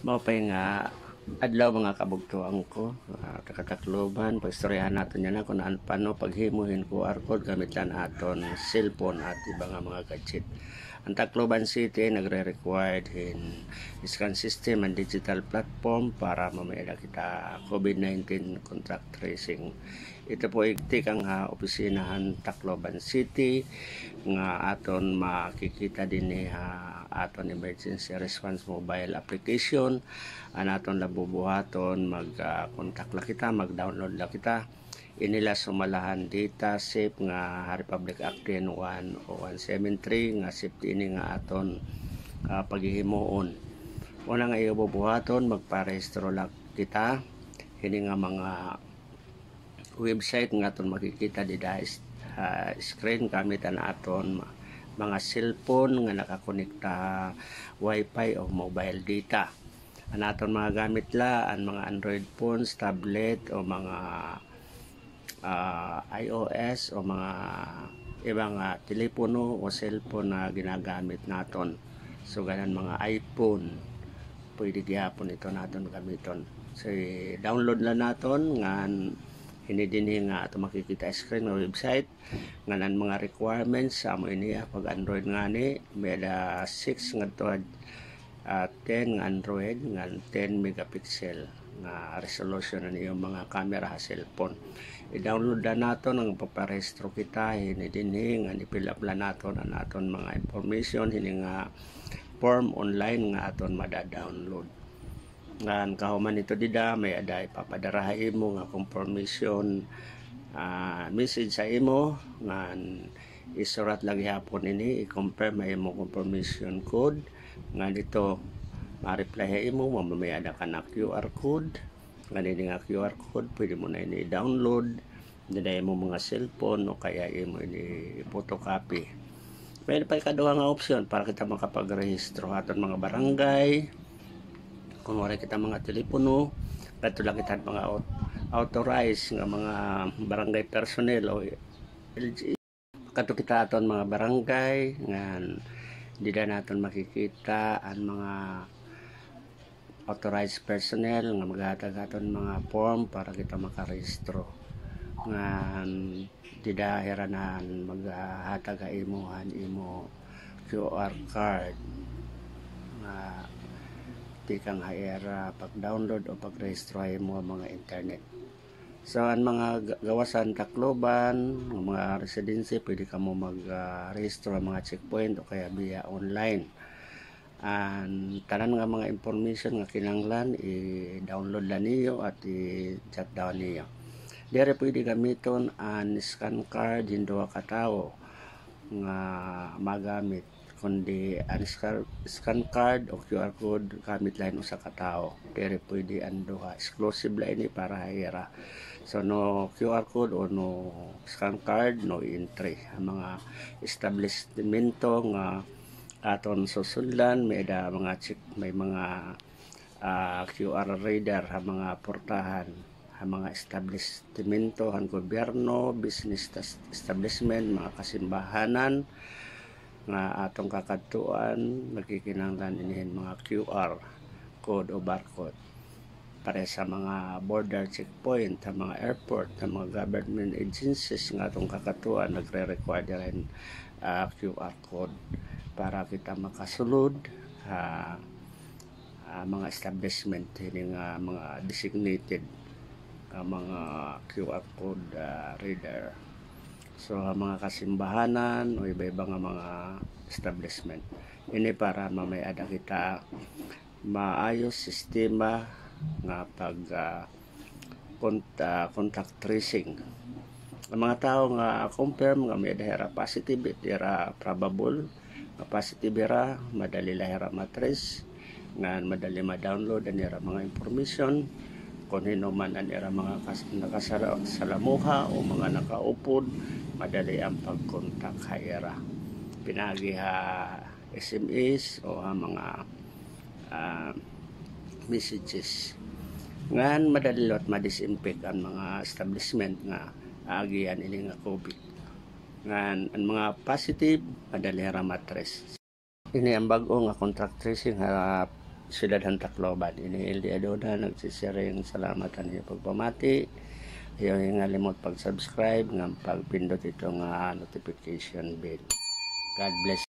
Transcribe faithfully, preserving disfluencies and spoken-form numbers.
Maupay nga adlaw, mga kabugtoan ko, ah, taga-Tacloban. Pag-istoryahan naton yana kon an-, paano paghimo hin Q R code gamit la an aton cellphone at iba nga mga gadget. An Tacloban City nagre-required hin scan system and digital platform para mamay-ada kita COVID nineteen contact tracing. Ito po ay tikang ha opisina han Tacloban City nga aton makikita dinhi ha aton emergency response mobile application. An aton la bubuhaton, mag, ah, contact la kita, mag-download la kita. Ini la sumala han data safe nga ha Republic Act ten one oh one seven three nga safety ini nga aton, ah, paghihimuon. Una nga iyo bubuhaton, magparehistro la kita. Hini nga mga website nga aton makikita dida ha is-, ha screen gamit an aton ma-, mga cellphone nga nakakonekta ha Wi-Fi o mobile data. An aton mga gamit la, an mga Android phones, tablet, o mga, ah, I O S, o mga iba nga telepono o cellphone na ginagamit naton. So, ganan mga iPhone, pwede gihapon ito naton gamiton. So, i-download la naton ngan hini dinhi nga aton makikita screen nga website. Ngan an mga requirements, amo ini, ah, pag Android ngani, may-ada six ngadto ha, ah, ten nga Android, ngan ten megapixel nga resolution an iyo mga camera ha cellphone. I-download la naton ngan paparehistro kita hini dinhi, ngan i-fill up la naton an aton mga information hini nga form online nga aton mada-download. Ngan kahuman hito dida, may-ada ipapadara ha imo nga confirmation, ah, message ha imo, ngan isurat la gihapon ini, i-confirm ha imo confirmation code, ngan ito ma-reply ha imo, mamamay-ada ka na Q R code, ngan ini nga Q R code, pwede mo na ini i-download, dida ha imo mga cellphone o kaya imo ini photocopy. May pa ikaduha nga option para kita makapagrehistro ha aton mga barangay. Kon waray kita mga telepono, kadto la kita mga au-, authorized nga mga barangay personnel o L G U. Kadto kita aton mga barangay, ngan dida naton makikita an mga authorized personnel nga maghatag aton mga form para kita makarehistro. Ngan dida hira na maghatag ha imo han imo Q R card nga tikang ha ira pag-download o pagrehistro ha imo mga internet. So, an mga ga-, gawas han Tacloban, nga mga residente, pwede kamo mag, ah, rehistro ha mga checkpoint o kaya via online. An tanan nga mga information nga kinahanglan, i-download la niyo at i-jot down niyo. Diri pwede gamiton an scan card hin duha ka tawo nga magamit, kundi an scan, scan card o Q R code gamit la hin usa ka tawo. Diri pwede an duha. Exclusive la ini para ha ira. So, no Q R code o no scan card, no entry. An mga establisimento nga aton susundan, may-ada mga check, may mga, ah, Q R reader ha mga portahan, ha mga establisimento han gobyerno, business tas-, establishment, mga kasimbahanan, nga aton kakadtuan, nagkikinahanglan ini hin mga Q R code o barcode. Pareha sa mga border checkpoint, ha mga airport, ha mga government agencies nga aton kakadtuan, nagre-require dira hin, ah, Q R code para kita makasulod ha, ah, mga establishment, hini nga mga designated nga mga Q R code, ah, reader. So, ha mga kasimbahanan o iba-iba nga mga establishment. Ini para mamay-ada kita maayo sistema nga pag, ah, cont-, ah, contact tracing. An mga tawo nga confirm nga may-ada hira positive, it ira probable nga positive hira, madali la hira ma-trace, ngan madali ma-download an ira mga information. Kon hin-o man an ira mga kas-, nakasala-, salamuha o mga nakaupod, madali an pag-contact ha ira. Pinaagi ha S M S o ha mga, ah, messages. Ngan madali liwat ma-disinfect an mga establishment nga aagian ini nga COVID. Ngan an mga positive, madali hira ma-trace. Ini an bag-o nga contact tracing ha Siyudad han Tacloban. Ini L D Aduna, nagsisiring, salamat han iyo pagpamati. Ayaw hingalimot pag-subscribe ngan pagpindot hito nga notification bell. God bless